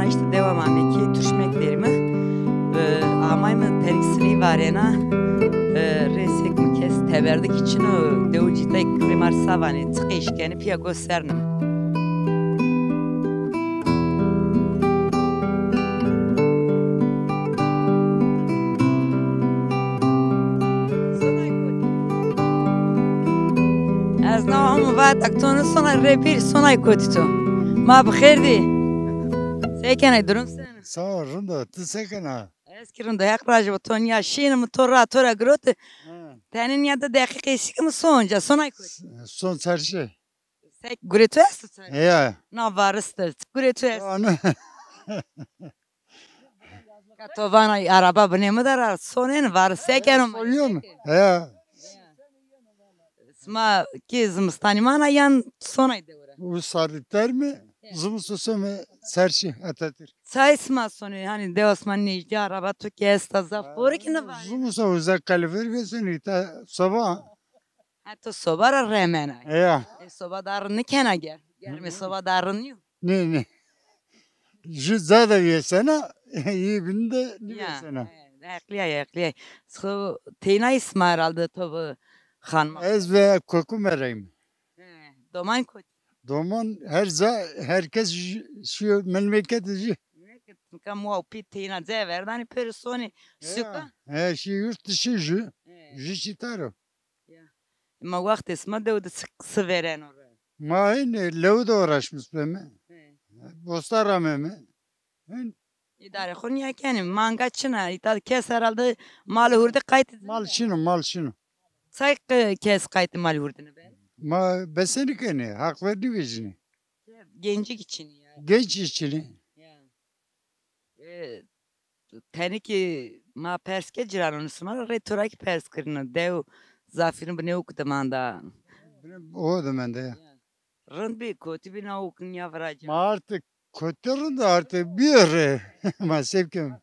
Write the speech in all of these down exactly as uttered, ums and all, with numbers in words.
Îşte dewa Mamekî, Tuşmek derî mi. E, amayme Terîk Silî varena. E, rêsêk mi kes teberdik çin o, dew cîtay rê ma rê sa vanê, çiqê îşkenî pîya go ser nime. Ez na hom vata to nêsona rê pîr sonay kotî to. Ma bi xêr dî. Se kenay, durum seno? Sağ ol, rind o. Ti se kena? Ez kî rind o, Heq razî bo. To nîya şîne mi to ra to ra giroti. Ha. Tenê nîya di deqîqe sî ke mi son ca, sonay kotî. Son çarşî. Se gurê to esto çarşî? Heya. Na varis de. Gurê to esto. Ana. Ka to vana araba binê mi de ra sonên, varis se keno? Soyum. Heya. Sima kî zimistanî mana yan sonay dewre? Usarî terme, zimistan some çarşî Atatürk. Çay sima sonê, hanî dewa sima nêjdî araba to kî esta, zaf xorî kî nêvanê. Zimistan uza kalorifer vêsenî ta soba. Ha, to soba ra remenay. Heya. E, soba dar nêkena ger. Germê soba dar nîyo. Nê, nê. Ju ca de vêsena, yê bîn de nêvêsena. Ya, e, heqlîyay, heqlîyay. Xo teyna î sima herhalde to bi xanima. Ez ve koku mereyim. He, doman kotî? Doman her ca, herkes ju-, şîyo memleket jü. Memleket, nika ma û pî teyna ca verdanî pêro sonê suka. He, şî yurt dışı jü. He. Jü çitar o. Ya. Ma wextê sima dew de si, si vêreno re? Ma hên lew de uğraşmış beme. He. Bosta rameme. Hên. Îdarê xo nîya kenê. Manga çin a. Îta kes herhalde mal hurdî qaytê. Mal çin o, mal çin o. Say ke-, kes qaytê mal hurdîne be? Ma besenî kenê, haq ver nêvejînê. Gencî kî çin î ya. Genç çin î. Ya. E, Tenê kî ma pers ke cîranonê sima ra, rê to ra kî pers kirîne. Dew zafîrî binê ûk de manda. Binê ûk de mende ya. Rind bî, kotî bî na ûk nîya viraca? Ma artık kotî rind, artık bîyo rê. Ma se bikem.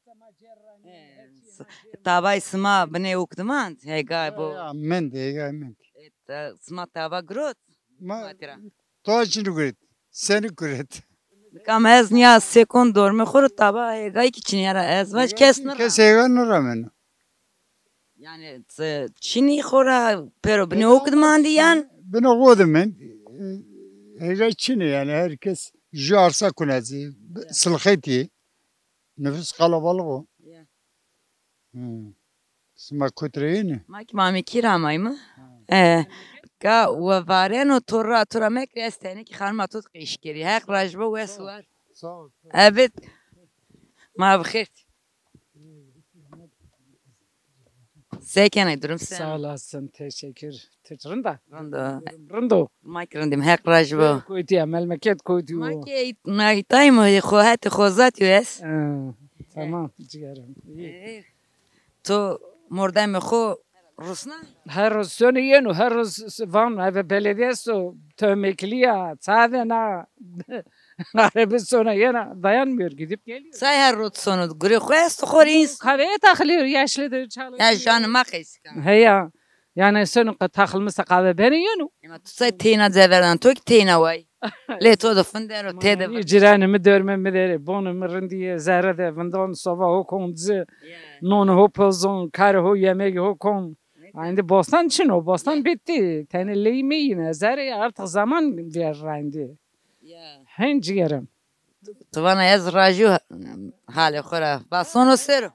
He, s-, tabay sima binê ûk de mand, hêgay bo. Ya, mend, hêgay mend. E, ta-, sima taba girot? Ma, to çinî guret, senî guret. Nika ma ez nîya sekon dormê xo ro taba hêgayî kî çinî ya ra ez vaj kes nira. Kes hêga nirameno. Yanî, e, çinî xo ra pêro binê ûk de mandî yan? Binê xo de mend. E, hêga çinî yanî, herkes ju arsa kunecî, silxetî. Nifus kalabalık o. Ya. Hı. Sima kotî ra yenî? Ma kî Mamekî ra amayme. Ha. E, ka we vareno to ra, to ra mekirê, ez tenê kî xanima to qeşkerî. Heq rajî bo, wes war. Sağ ol. Evet. Ma bi xêr. Se kenay, durum seno? Sağ olasın, teşekkür. Ti rind a? Rind o. Rind o. Ma kî rind îme, Heq rajî bo. Kotî ya, memleket kotî yo? Ma kî na îtay îme, xo hetê Xozatî yo ez. Ha, tamam, cigerim. İyi. E, to mordemê xo rusna? Her roz sono yeno, her roz s-, van eve belediye esto, tömeklî ya, ça de na. Arebe sona yena, dayanmıyor, gidip geliyor. Say her roz sono, gurê xo esto, xo rê îns. Kahveye takılıyor, yaşlıdır, çalışıyor. Ya, janê ma qeysî ka. Heya. Yani sono ka-, takılmışsa kahve beni yenu. Ema tu say teyna ceverdan, to kî teyna way. Lê to de findero, tê de. Ciranê mi dormê mi derê, bonê mi rindîye, zerre de vindan, soba ho kon ci. Ya. Nonê ho pozon, karê ho yemegê ho kon. Endî bostan çin o, bostan bitti. Tenê ley meyîne, zerre artık zaman ver rendi. Ya. Hên cigerim. Tu vana ez rajî halê xo ra. Va sono sero.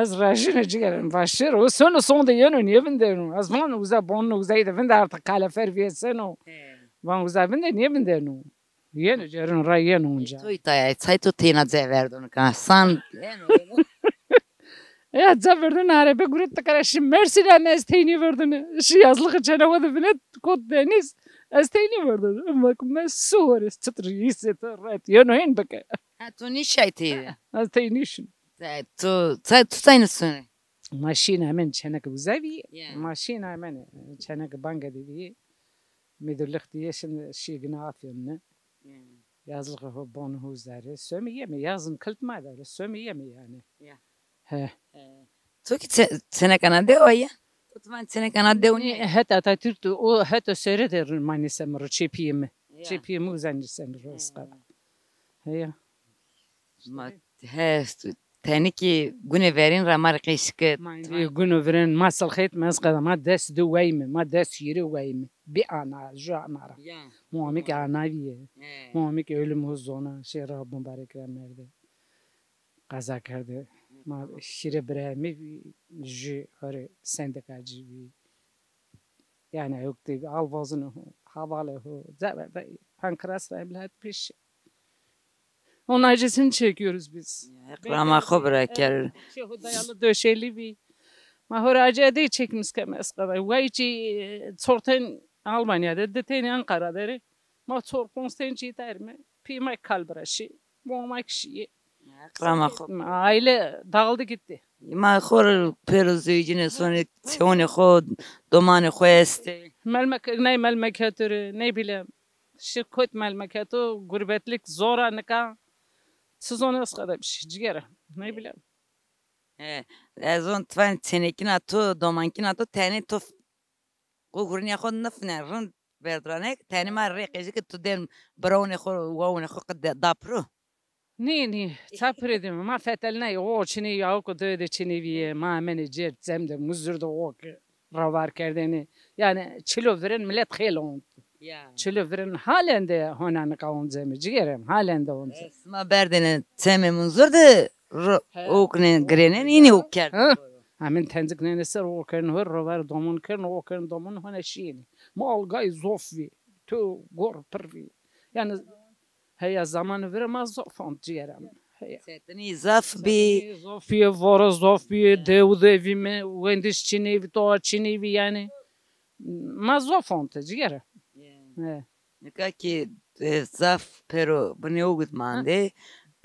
Ez rajîne cigerim, va şêro. O sono, son de yeno, nêvindeno. Ez vano uza, bono uza de vinde artık, kalefer vêseno. He. Van uza vinde, nêvindeno. Yeno, cerino ra yeno onca. E, to îtay a, çay to teyna ceverdon ka. San yeno. Ya, ceverdon, arebe guret, ti kara şî Mersîn, ama ez teynî verdon. Şî yazlığı çenewe de vinet, kot deniz. Ez teynî verdon. Ama me suhor ez, çitur îse to ret. Yeno hên bike. Ha, to nîşay teyde? Ez teynî şin. E, to, çay, tu çay nêsonê? Ma şîn hemen çenek uza vî. Ya. Ma şîn hemen çenek bange de vî. Müdürlük diye şimdi şî gina Afyon'u. Ya. Yazlık ho, bon ho zerre. Sömü yeme, yazın kılt ma da, sömü yeme yani. Ya. He. E, to ki çe-, çenekana dewa ya? To tuman çenekana dew nî? Het Atatürk de, o het o sere de manise mi ro çepiyemi. Ya. Çepiyemi uzanise mi ro. Ya. He ya. Ma hest, tenî kî gunê verîn ra ma rê qey şikit. Ma êndî guno virên, ma silxêt me, ez qeda ma des di weyme, ma des hîrê weyme. Bî ana, ju ana ra. Ya. Muhamî kî ana vîye. He. Muhamî kî ölüm ho zona, şey ra mubarek ra merde. Qeza kerde. Ma şîrê birayê mi vî, jü horê sendikacî vî. Yani ewk de alvozunê ho, havalê ho, zerre de pankreas ra emlîyat pêşî. Onun acısını çekiyoruz biz. Heq rama xo bira ker. Şey, ho dayalı döşeli vî. Ma horê acı de çekmiş keme ez qeda. Vay çi, e, çortên Almanya de, ditên Ankara derê. Ma çor ponc tên çî terme. Pî ma kalb ra şî. Momak şî. Heq rama xo. Aile dağıldı gitti. Ma xo rê pêro zewicîne sonê çewnê xo, domanê xo estê. Melmek-, ney melmeketo rê, ne bileyim. Şi kot melmeketo, gurbetlik zor a nika. Çi zonê ez qeda bişî, cigere. Ne bileyim. He, ez on tvan çênekîna to, domankîna to, tenê to f-, qo gurnîya xo nifne, rind verdrane, tenê ma rê qejike tu dên birewnê xo, wawnê xo qi de-, dapiro. Nî, nî, ça pirê dime, ma fetelnayê, o çinê vî, awko doye de çinê vîye, ma emenê cêr cem de, muzur de o ki ravar kerdêne. Yani çilo virên milet xêl ont. Ya. Çilo virên halen de hona nika onceme, cigerem, halen de onceme. E, sima berdêne çemê muzur de ro-, he, okne girênen, înî ok kerd. Ha? Hemin tenzik nêne ser o kerdin, hor rover domon kerdin, o kerdin domon hona şîyêne. Mal gay zof vî, to gor pir vî. Yani heya zamanı vire ma zof ont cigerem. Heya. Setinî zaf bî. Setinî zof bîye, vore zof bîye, dew de vîme, wendiş çinê vî, toa çinê vî yani. Ma zof ont cigerem. Ya. He. Nika kî, e, zaf pêro binê o gud mande.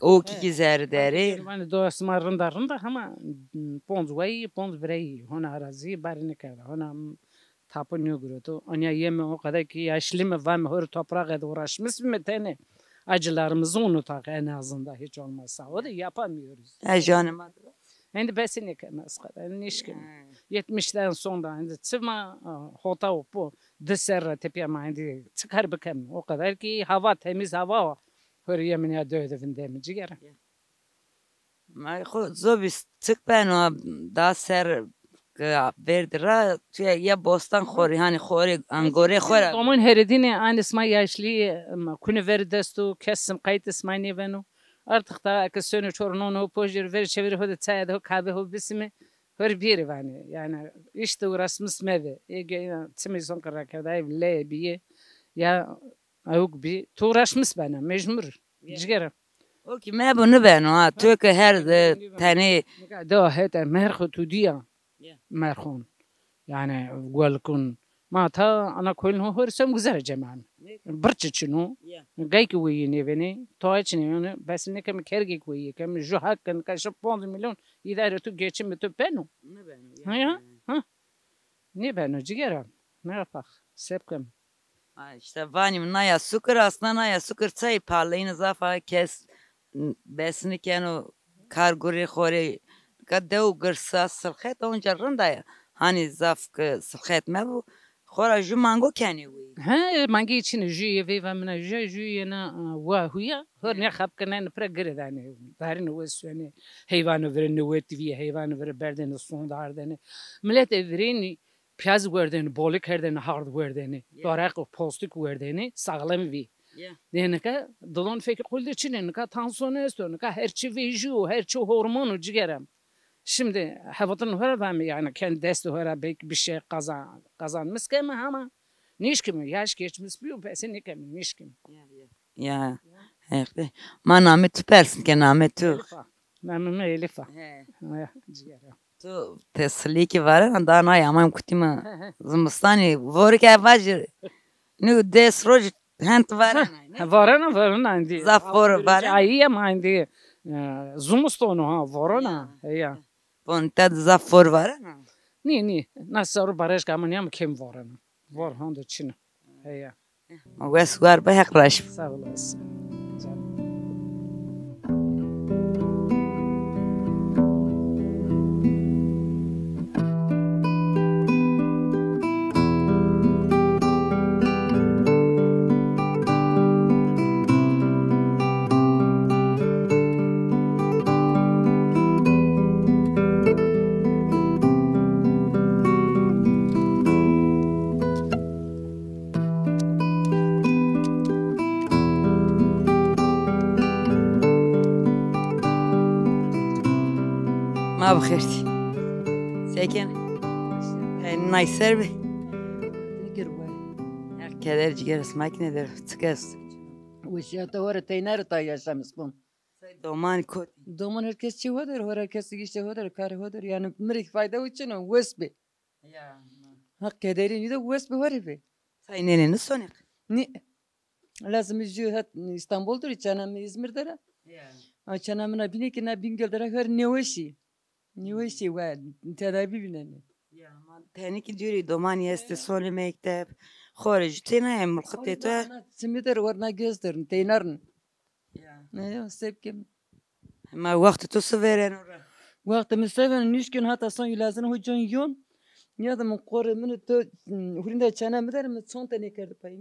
O kî kî zerrî derê. Vanê do sima rinda rinda hema, m, ponc weyî, ponc bireyî. Hona arazî barî nêkerda. Hona, m, tapu nêgureto. Anya yeme o kadar ki yaşlı mı var mı hor toprağa da uğraşmış mı tene? Acılarımızı unutak en azından hiç olmazsa. O da yapamıyoruz. E, canım. Endî besî nêkeme ez qeda, endî nêşkeme. He. Yetmişten sonra endî çi ma, e, hota û po di serre tepîya ma endî çi kar bikeme. O kadar ki hava, temiz hava o. Hurîye min ya döde vindeme cigere. Ya. Ma xo zobî çik beno, da ser ke verdî ra, tu ya, ya bostan xorî, hanî xorî, angorê xo ra. Domon heredîne, anî sima yaşlî, ma kunê verî dest o, kes sim qayt sima nêbeno. Artık da eke sönü çor nono pojir ver çeviri hode çaya da kahve ho bisimi. Hor biri vani. Yani işte uğraşmış meve. Ege ya çimi son kara kerdayı le biye. Ya avuk bi. Tu uğraşmış bana mecbur. Ya. Cigera. O ki me bunu beno ha. Tu ki her, e, tane. Do hete merxu tu diya. Ya. Merxun. Yani gol kun. Ma ta ana koyun ho hor sem güzel ceman. Ne? Birçi çinu. Ya. Gay ki weyi neveni. Toa çini yani. Bes ne kem kergi ki weyi. Kem ju hakkın kaşı ponz milyon idare tu geçimi tu beno. Ne beno? Ha ya? Ha? Ne beno cigera? Ne yapak? Sepkem. Ha, işte vanî mi naya sukir, aslında naya sukir çay parlayını zafa kes n-, besini keno kar gurê xorê. Ka dew girsa silxet onca rinda ya. Hani zaf ki silxet mebu. Xora ju mango kenê wî. He, mangê çinê ju yê veyva mina ju, ju yê na, e, wa huya. Hor ne xap kine ne pire gire dane. Darine we suene. Heyvano vire ne wet vi, heyvano vire berdene, sonda ardene. Millet e vireni Piyaz werdêne, bolî kerdêne, hard werdêne. Ya. Doraq û postik werdêne, sağlam vî. Ya. Nê nika dilon fekî qul de çin ê, nika tansiyonu esto, nika her çi vejîyo, her çi hormonu cigerem. Şimdi hevatin hora vame yani kendi destê hora belki bir şey kazan, kazanmış keme ama nişkime, yaş geçmiş biyo, pese nêkeme, nişkime. Ya, ya. Ya. Heqî. Ma namê tu persin ke namê tu. Elif a. Namê mi Elif a. He. Ya, cigerem. Tu tesilîkî varena, daha nay ama kutîme. He, he. Zimistanî, vorî ke vajî, nû des roj hent varena, ne? He, varena, varena endî. Zaf vor vare. Ayî ama endî, e, zimiston o ha, varena. Ya. He, ya. Bon, te zaf vor varena? Nî, nî. Na serru baraj kamin ya mi kêm varena. Vor hande çin a. Heya. Ma wes war be, Heq raşt. Sağ olasın. Canım. Bi xêr tî. Se kenê? E, nay ser bi. Nikir bu. Her keder ciger sima kine der. Çik est? Weşiyata hore teyna ri ta yaşamis bun. Say doman kotî? Doman herkes çi hoder, hore herkes gişte hoder, kar hoder. Yani mi rê fayda û çin o, wes bi. Ya. Haq kederî nî de wes bi hore bi. Say nênê nisonê? Nî. Lazim jû het Îstanbul der, çana mi Îzmir der a. Ya. A çana mi na bînê ki na Bingöl der a, her nêweşî. Nêweşî we tedavî vînenê. Ya, ma tenî ki dûrî domanî estê, sonê mekteb. Xo rê jû têna yê, mulxitê to. Ana simî der, werna göz der, teynar in. Ya. Ne ya, sebkim. Ma wextê to si vêreno ra? Wextê mi se vêreno, nişkîn hata son ilazin ho con yon. Ya da mi qorê min to, hurînda çana mi der, mi çonte nêkerde pay.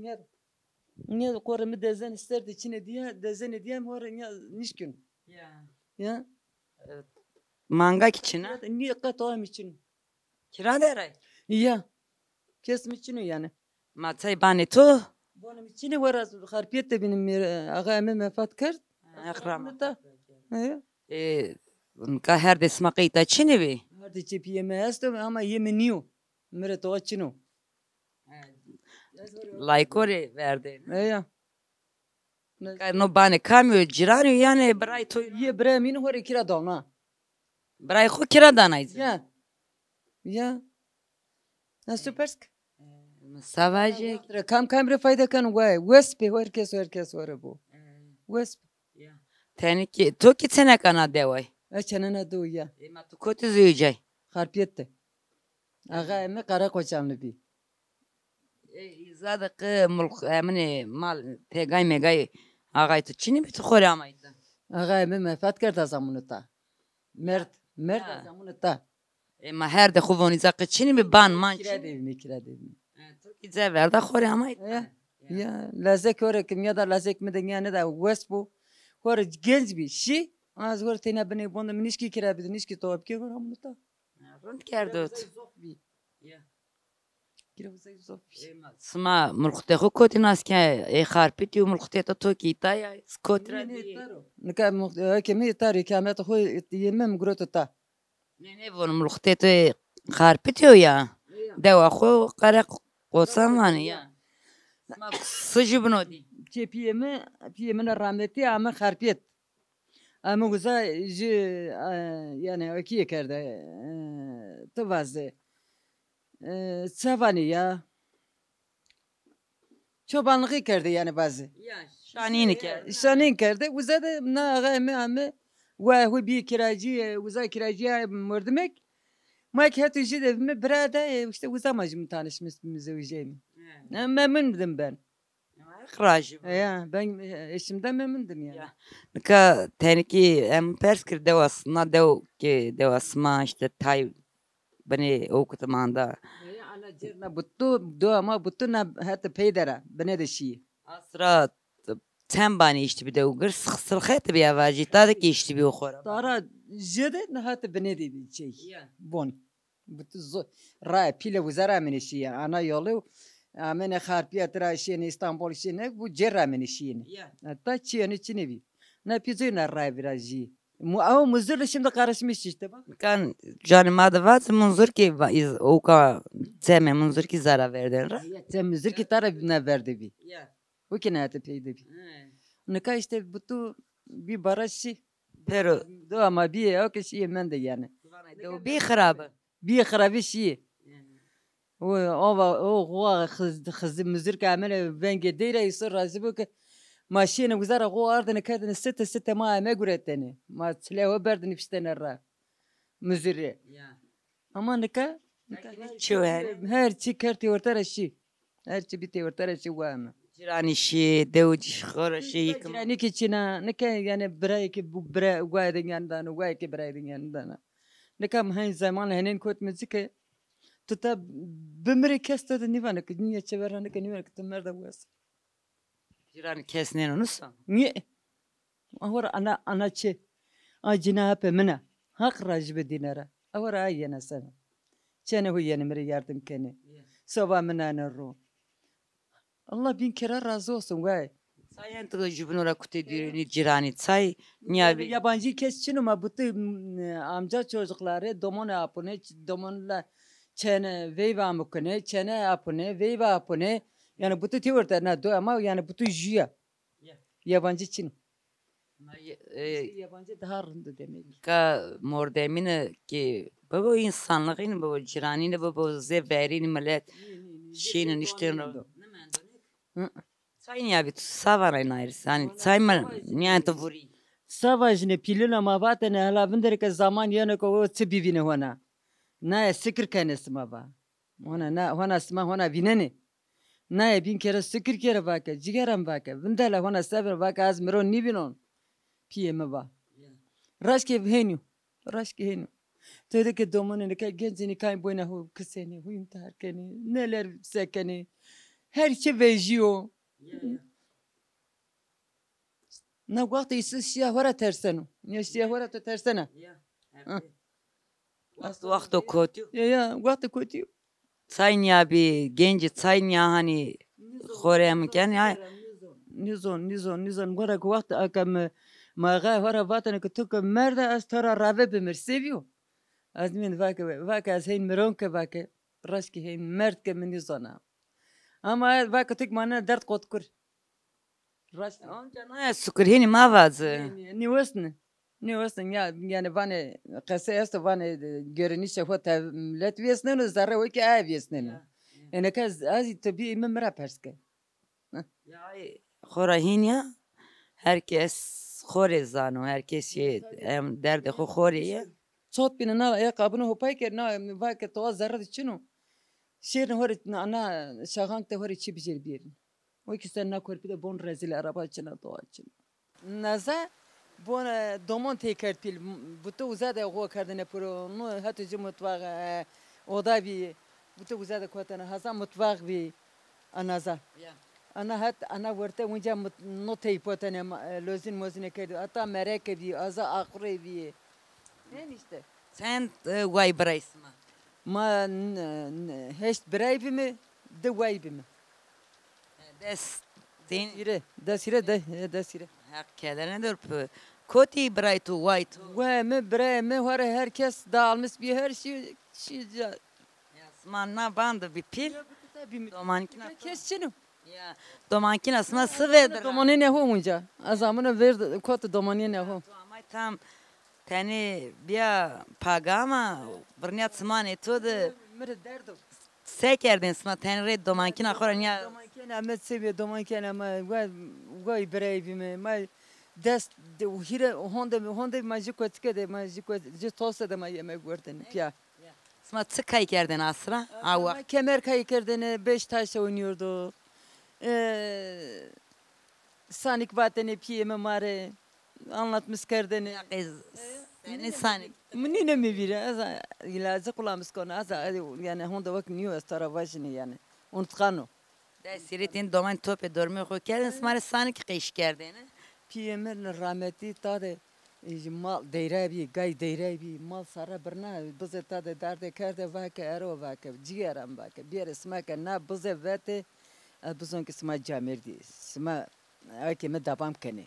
Ya da qorê mi dezen ser de çinê dîya, dezenê dîya mi hore ya nişkîn. Ya. Ya. E, manga ki çin a? Ya da nîye qet awa mi çin o. Kira der a? Ya. Kes mi çin o yani. Ma tay banê to? Banê mi çinê, wera Xarpêt de bînim, axa mi mefat kerd. Heq rahmet. He. E, nika herdê sima qey îta çinê bî? Herdê çê pîyê mi esto ama yê mi nîyo. Mi rê towa çin o. Layko rê verdê. He ya. Nika no banê kamî yo, cîranî yo yanî birayê to? Yê birayê mi yîn, ho rê kira dana. Birayê xo kira danay ci? Ya. Ya. Na su pers ke. Savaje. Kam kam rê fayda keno, way. Wes bi, herkes, herkes were bu. Wes bi. Ya. Tenî ki, to ki çeneka na deway? E, çenena dew ya. E, ma tu kotî zewicay? Xarpêt de. Axa mi Qereqoçanlı bî. E, îza de qi mulk, eminê mal, pêgay mêgay axay tu çinî bî, tu xo rê amay îta? Axay mi mefat kerd a zamunu ta. Merd, merd a zamunu ta. E, ma herde xo vonî za qi çinî bî, ban man çinî? Kira de bî, kira de bî. E, tu kî ce verda xo rê amay îta? Ya, ya, lazek ore kim ya da lazek mi de nîya ne da wes bu. Xo rê genc bî, şî, az xo rê teyna binê bon de mi nişkî kira bidî, nişkî towa bikê, xo rê amunu ta. Ha, rind kerdo. Kira uzay zof bî. Ya. Kira uzay zof bî. E, ma, sima mulxitê xo kotî nas ke, ê Xarpêtî û mulxitê to, to kî îta ya, kotî ra dî? Nika mulx-, eke mi îta rê, îkametê xo yê mi, mi giroto ta. Nê, nê von mulxitê to ê Xarpêtî yo ya. Ya. Dewa xo Qereqoçan vanê ya. Sima si jûbîno dî? Çê pîyê mi, pîyê mi na rahmetî ame Xarpêt. Ame uza jû, e, yani ekîye kerde, e, ti vaze. E, çavanî ya. Çobanlığı kerde yani vaze. Ya, şanînî kerde. Şanîn kerde. Uza de na axa mi ame, wa hu bî kiracî, e, uza kiracîya merdimek. Ma ki hetû jû de mi bira de, e, işte uza ma jû tanışmış, mi zewicê mi. He. E, memnun idim ben. Heq razî bo. Ya, ben, e, eşimden memnundim yani. Ya. Nika tenî ki em pers kir dewa s-, na dew ki dewa sima işte tay binê ewk de manda. Ya, ana cêr na butu, dewa ma butu na hete pey de ra, binê de şî. Asra t-, çend banî îştî bî dew gir, six-, silxet bî ya vajî, ta de ki îştî bî o xora. Tara jê de na hete binê de bî çey. Ya. Bon. Butu zo-, raye pîle uza ra amenê şîye. Ana yolu amenê Xarpêt ra şîyêne, Îstanbul şîyêne, bu cêr ra amenê şîyêne. Ya. Hatta çîyêne çinê bî. Na pî zoy na raye vîra jî. Mu-, ama Muzurlu şimdi karışmış işte bak. Kan canê ma de vaze Munzur ki va-, iz-, ewka çemê Munzur ki zara verden ra. Ya, çem Muzur ki tara na verde bî. Ya. O ki nehete peyde bî. He. Nika işte butu bî baraj şî. Pero. Do ama bî, o ki şîye mende yani. Vana dew bî xirabe. Bî xirabî şî. Hı. O, o va-, o xo xiz-, xizi muzir ke amene vengê dey ra, îsor razî bo ke ma şîyêne uza ra xo ardêne kerdêne site site ma ame guretêne. Ma çile ho berdêne fiştêne ra. Muzirî. Ya. Ama nika, nika her çî, her çî kertê orte ra şî. Her çî bî têwirte ra şî wa mi. Cîranî şî, dew xo ra şî, yîkim. Cîranî kî çin a, nika yanî birayê kî bu-, bira, wayê de nîyan dano, wayê kî birayê de nîyan dano. Nika mi hen zeman henên kot mi ci ke tu ta bimirê kes to de nîvano ke nîya çever ra nika nîvano ke tu merda wes. Cîranî kes nêno nusa? Nî. Awar ana, ana çi? A cîna hepê min a. Haq rajî bi dîne ra. Awar a yena sena. Çene hu yenê mi rê yardim kenê. Ya. Soba min ane ro. Allah bin kere razı olsun vay. Çay ento jübino ra kutê dürünü, ciranî, çay nîya bî. Yabancı kes çino, ma bütün, m, amca çocukları, domone apune, ç-, domonla çene, veyva amukune, çene apune, veyva apune. Yani bütün têwerte na do ama yani bütün jüya. Ya. Yabancı çino. Ma ye-, e, yabancı daha rındo demek. Ka mordemine ki baba insanlığını baba ciranını baba zê verînî millet şînin işten ro. Hı. Çay nîya bî tu sava rey nayris. Hani çay mı nîya tu vurî. Sava jine pîluna ma vatene hela vinderê ke zaman yeno ke o çi bivîne hona. Naye sikir kenê sima va. Hona na, hona sima hona vînenê. Naye bîn kere sikir kere vake, cigeran vake. Vindele hona sever vake az miro nîvînon. Pîyê mi va. Raşkê hênî yo. Raşkê hênî yo. Tede ke domonê nika gencê nika boyna ho kisenê, ho întihar kenê, neler se kenê. Her çi vejîyo. Na wextê îsî şîya hora terseno. Ya şîya hora to tersena. Hı. Wext, wexto kotî yo. Ya, ya, wexto kotî yo. Çay nîya bî, gencî çay nîya hanî xorê em ken ya. Nîzon, nîzon, nîzon. Wera ke wext ake mi, ma xay hora vatene ke tu ke merde ez to ra rave bimir. Sevîyo. Ez min vake, vake ez heyn miron ke vake. Raşkî heyn merd ke mi nîzona. Ama vake tu ke manena derd qotkur. Raşt. Onca naya sukur hînî ma vazi. Nî, nî, nîwesne. Nîwesne ya, yani vanê qese esto, vanê, e, görünüşe xo te millet vêsneno, zerre o ki aye vêsneno. Ya, ya. Ene ke ez, ez tabii mi mira pers ke. Hı. Ya, ay, xora hîn ya, herkes xorê zano, herkes şey, em derdê xo xorê ye. Çot bîne na, ya qabine hopay ke, na, va ke toa zerre de çino. Şêrne hore, na, na, şaxank de hore çi bijêr bîrin. O ki sen na korpî de bon rezîl, araba çina, doğa çina. Naza bon, e, domon tey kerd pîl. Butu uza de xo kerdine piro. No heto ci mutfax, e, oda bî. Butu uza de kotene. Haza mutfax bî. Anaza. Ya. Ana het, ana werte unca mut-, no tey potene, ma-, e, lozin mozine kerdi. Ata mereke bî, aza aqure bî. Enîşte. Çend, e, way birayî sima? Ma n-, n-, heşt birayî bîme, di way bîme. Des tên? Des hîre, des hîre, de, e, des hîre. Heq kedene dor pi. Kotî birayî to, way to? Way mi, birayê mi, hore her kes dağılmış bî, her şey, şey ca-, Ya, sima na bando bî pîl. Ya, bi kutay bîme. Domankîna kes çin o. Ya, domankîna sima si vedir. Domanêne ho unca. Ez amune ver kot domanêne ho. Tu amay tam tenê bîya paga ama birnîya çimanê to de. Mi rê derd o. Se kerdên sima tenê rê domankîna xo ra nîya? Domankîna me çi bî, domankîna me wa, wa birayî bîme. Ma dest de, hîre honde, honde ma jî kotike de, ma jî kot-, jî tose de ma yemek wertên pîya. Sima çi kay kerdên asra? A wext? Ma kemer kay kerdêne, beş taş oynuyorduk. Ee, sanik vatêne pîyê mi ma rê. Anlatmış kerdêne. Ya, qey senî sanik? Mi nîne mi vîre. Ez a, ilacı kullanmış konu. Ez a, yani honde wek niyo ez tara vajine yani. Unutkan o. Des hîrê tên domanî topê dormê xo kerdên, sima rê sanik qeş kerdêne. Pîyê mi rahmetî tade, e, mal deyre bî, gay deyre bî, mal sare birna, bizê tade derdê kerde, vake ero vake, cîgeran vake, bîyerê sima ke na bizê vetê, ez bizon ke sima camêrdî, sima eke mi debam kenê.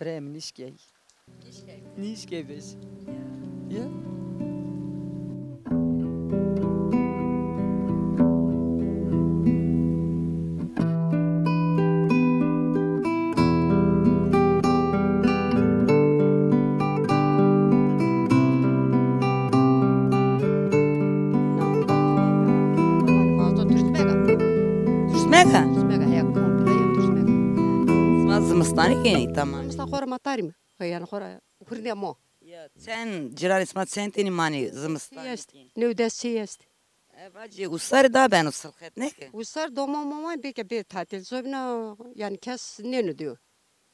Birayê mi nişkey. Nişkey. Nişkey vêj. Ya. Ya. Türsmek a? Türsmek a? Türsmek a, ya, komple ya, türsmek a. Sima zimistanî kenî, tamam. Zimistan xora ma tarîme. Yanî xora hurdîya mo. Ya, çend ciranê sima çend tenî manê zimistan? Çi est? New des çi est? E, vacî, usarî da beno silxet, neke? Usar doman moman bêke bêr tatil. Zobîna, yanî kes nêno diyo.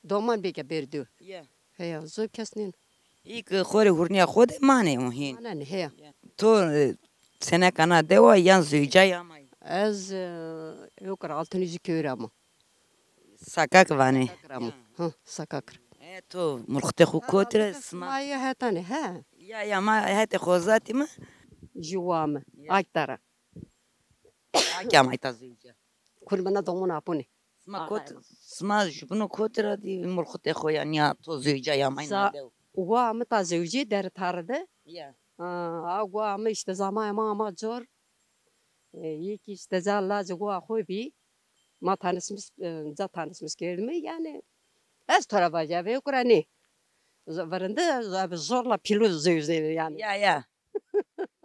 Doman bêke bêr diyo. Ya. Heya, zob kes nêno. Î ke xo rê hurnîya xo de manê o hîn. Manenê, heya. Ya. To, e, seneka na dewa yan zewicayî amay? Ez, e, ewkir altinî jî kewir ama. Sakak vanê. Sakakir ama. Hı, Sakakir. E, to mulxitê xo kotî ra sima? Ma ya hetanê, he. Ya, ya, ma hetê Xozatî mi. Jî wa mi. Ya. Akdara. Akya ma îta zewca. Kul mina domon apune. Sima kot, sima jubino kotî ra dî, mulxutê xo ya nîya to zewca ya may Za- nadew. Wa mi ta zewcî der tare de. Ya. Ha, a wa mi işte zamaya ma ama cor. E, yekî işte ca lacê wa xo bî. Ma tanışmış, e, ca tanışmış kerdimi. Yani ez to ra vaja ve kuranî. Verinde abi zorla pîlû zewzêne yani. Ya, ya.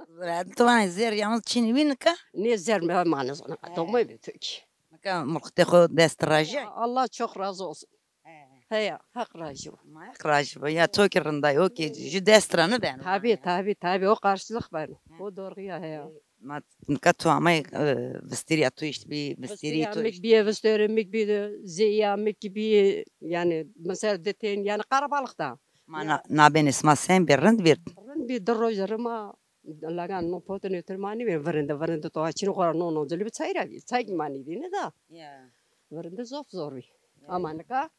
Verinde tu vanê zêr yalnız çinî bî nika? Nê zêr mi ma nizona. He. Domay be Türk. Nika mulxutê xo dest raja. Ya, Allah çok razı olsun. He. Heya, Haq raji bo. Ma Haq raji bo. Ya to ki rindayî, o ki jü dest ra nibeno. Tabi, tabi, tabi. O karşılık beno. He. O doğru ya, heya. E, ma nika tu amay, e, vistirîya tu işte bî, vistirî tu işte. Mik bîye, vistirî mik bî de, zeya mik bî, yani mesela de tên, yani karabalık da. Ma na, nabênê sima sen bî, rind bî? Rind bî, di roj rima lagan no potin ötür ma nîbî, virinde, virinde to açîn xora no no cilî bi çay ra bî. Çay ki ma nîdîne da. Ya. Virinde zof zor bî. Ya. Ama nika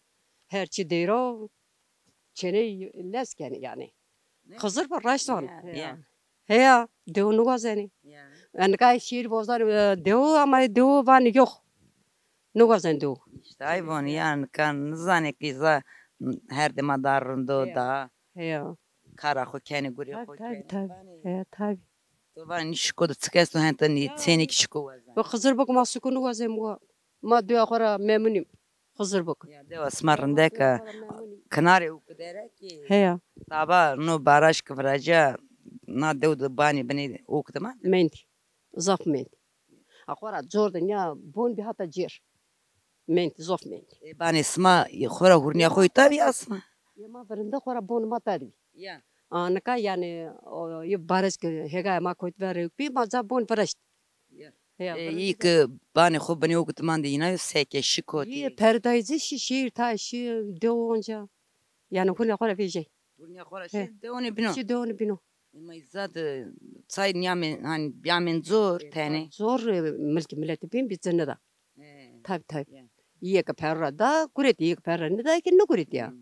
her çi deyro çêney lez kenê yani. Ne? Xizir bi raşt van. Ya, ya. Heya, dew niwazenê. Ya. Nika şîîr bozan, e, dew ama dew van yok. Niwazen dew. İşte ay von ya nika nizanê ki za her dema da rindo da. Heya. Kara xo kenê, gurê xo kenê. Tabi, tabi. Heya, tabi. To vanê nî şiko de çik esto, henta nî çênê ki şiko wazen. Bu Xizir bik ma suku niwazen bu. Ma dewa xo ra memnunîm. Xizir bik. Ya dewa sima rindek a. Kinarê ûkî der a ki. Heya. Taba no baraj ki viraca na dew de banî binê ûkî de ma. Mendî. Zaf mendî. A xora cor de nîya bon bî hata cêr. Mendî, zof mendî. E, banê sima xora hurnîya xo îta bî ya sima? Ya ma virinde xora bon ma ta de bî. Ya. A, nika yani o, yê baraj ki hêgaya ma kotî ver rewk bî, ma ca bon viraşt. Ya. Ya, e, virinde î ki banê xo binê ûkî de mande, îna yo seke şi kotî. Yê perdayî ci şî, şîr ta şî, dew onca. Yani hurnîya xo ra vejey. Hurnîya xo ra şî, dewanê bîno. Şî dewanê bîno. E, ma îza de çay nîyamên, hani bîyamên cor tenê. Cor, e, milkê miletî bîn bî ci nida. He. Tabi, tabi. Ya. Yê ki perra da guretî, yê ki perra nida ki niguretî ya. Hmm.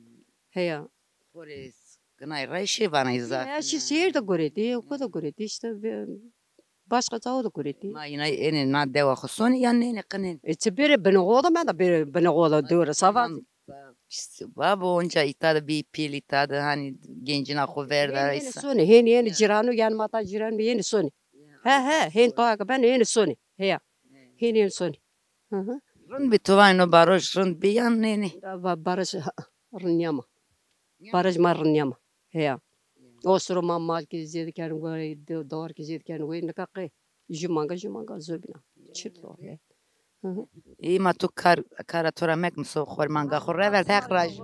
Heya. Xo rê ginay rayşê vana îza. Ya, şî şehir de guretî, ko de guretî, işte, başka cao de guretî. Ma yîna ênê na dewa xo sonê ya nênê qinên? E, çi bêrê binê xo de, menda bêrê binê xo de dewre sava. Babo onca îta de bî pîl, îta de hani gencina xo verda. Hên, hên sonê, hên, hên cîrano, yan ma ta cîran bî, hên sonê. He, he, hên toa ke ben, hên sonê. Heya. Hên, hên sonê. Hı hı. Rind bî, tu vanê no baroj rind bî yan nênê? Ba-, baroj rind nîyama. Baroj ma rind nîyama. Heya. O siro ma mal ki zêde kerdin goy, de-, dawar ki zêde kerdin goy, nika qey. Ju manga, ju manga zobîna. Çift o, he. Hı hı. Î ma tu kar, kara to ra mekme, so xo rê manga xo reverd, Heq raj.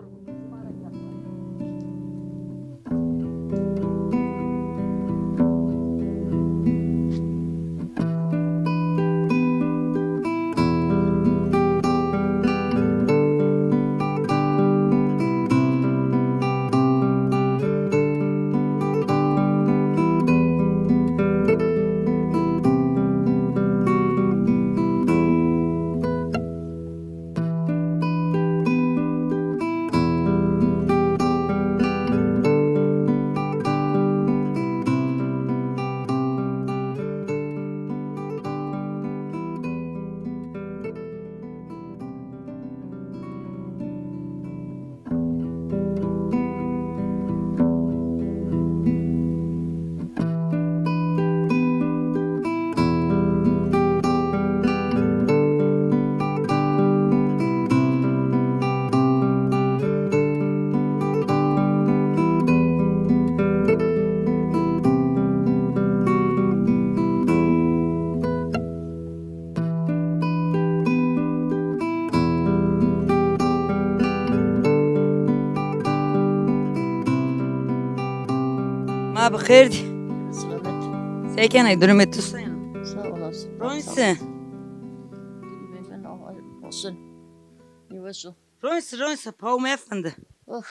Ma bi xêr dî. Selamet. Se kenê, durumê tu se yeno? Sağ olasın. Ronî se? Durumê min olsun. Niweş o. Ronî se, ronî se, paw mefinde. Of.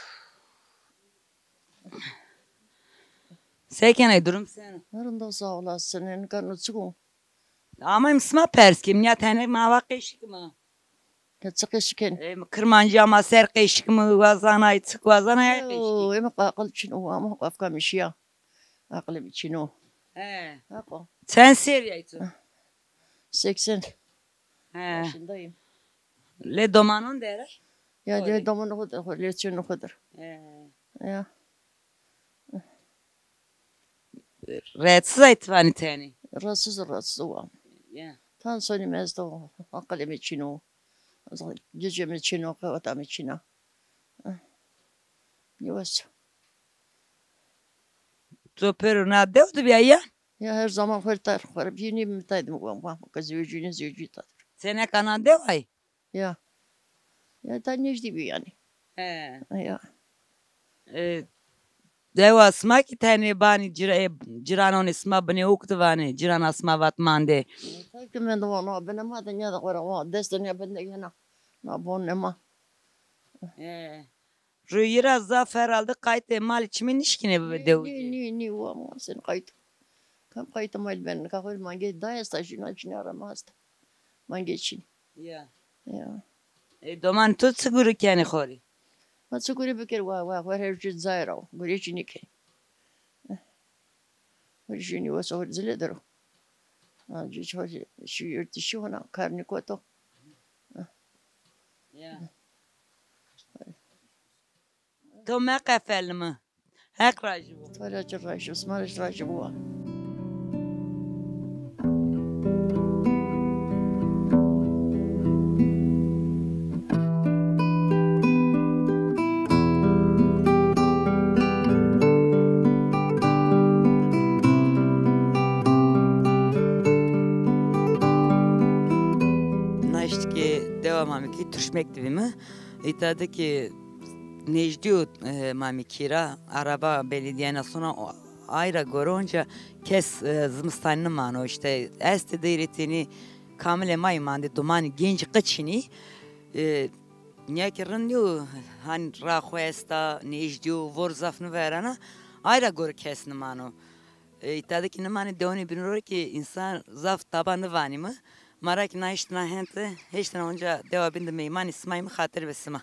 Se kenê, durum se yeno? Rind o, sağ olasın. Enka no çik o? Ama em sima pers kim, ya tene ma va qeşik ma. Ya çi qeşik ken? Em Kirmancîya ma ser qeşik mi wazanay, çik wazanay, ay qeşik. Yo, em aqil çin o, ama afka mi şiya. Aqilê mi çin o. He. Haqo. Çend serrî yay tu? Seksen. He. Yaşındayım. Lê domanon der a? Ya, lê domanon xo der, xo lê çîno xo der. Ya. Rahatsız ay ti vanî tenê? Rahatsız, rahatsız wa. Ya. Tansiyonê mi esto, aqilê mi çîno. Cicê mi çîno, qeweta mi çîna. Yavaş. To pêro na dew de bîya ya? Ya her zaman xo rê tay, xo rê bînî mi tay de mi wan, wan, ke zewcîne, zewcî tay. Seneka na dew ay? Ya. Ya ta nêjdî bî yanî. He. Ya. E, dewa sima kî tenê banî cira-, e, ciranonê sima binê ûk de vanê, cirana sima vat mande. Tay ki mende wan, wan binê ma de nîya de xo ra wan, dest de nîya bende yena. Na bon nema. He. Rûyî ra zaf herhalde qaytê malî çimî nişkînê bibe dewicî. Nî, nî, nî, wa ma sen qayto. Kam qayto mal ben, ka xo mangê day esta, jîna, jîna ra ma esta. Mangê çin. Ya. Ya. E, doman tu çi gurî kenî xo rê? Ma çi gurî biker, wa, wa, wa her cî zayra, gurî çinî kenî. Hurjînî wesa hurc zile der o. Ha, cî çi hurc, şu yurt dışı ona, karnı koto. Ya. To meqefelnime. Heq rajî bo. To ra ci rajî, sima ra ci rajî bo. Naşt ki dewa Mamikî Turşmek de bîme. Îta de ki nêjdîyo, e, Mamikî ra, araba belediye na sona, o, ay ra gore onca kes, e, zimistanî nimano. Îşte estê deyrê tenî kamilê ma yî mande, domanî genc qiçinî. E, nîya ki rind nîyo, hanî ra xo esta, nêjdîyo, vor zaf niverena, ay ra gore kes nimano. E, îta de ki nimanê dewanê bînro rê ki însan zaf taba nivanîme. Ma ra ki na hiştena hente, hiştena onca dewa bîn de meymanî sima yîme, xatir be sima.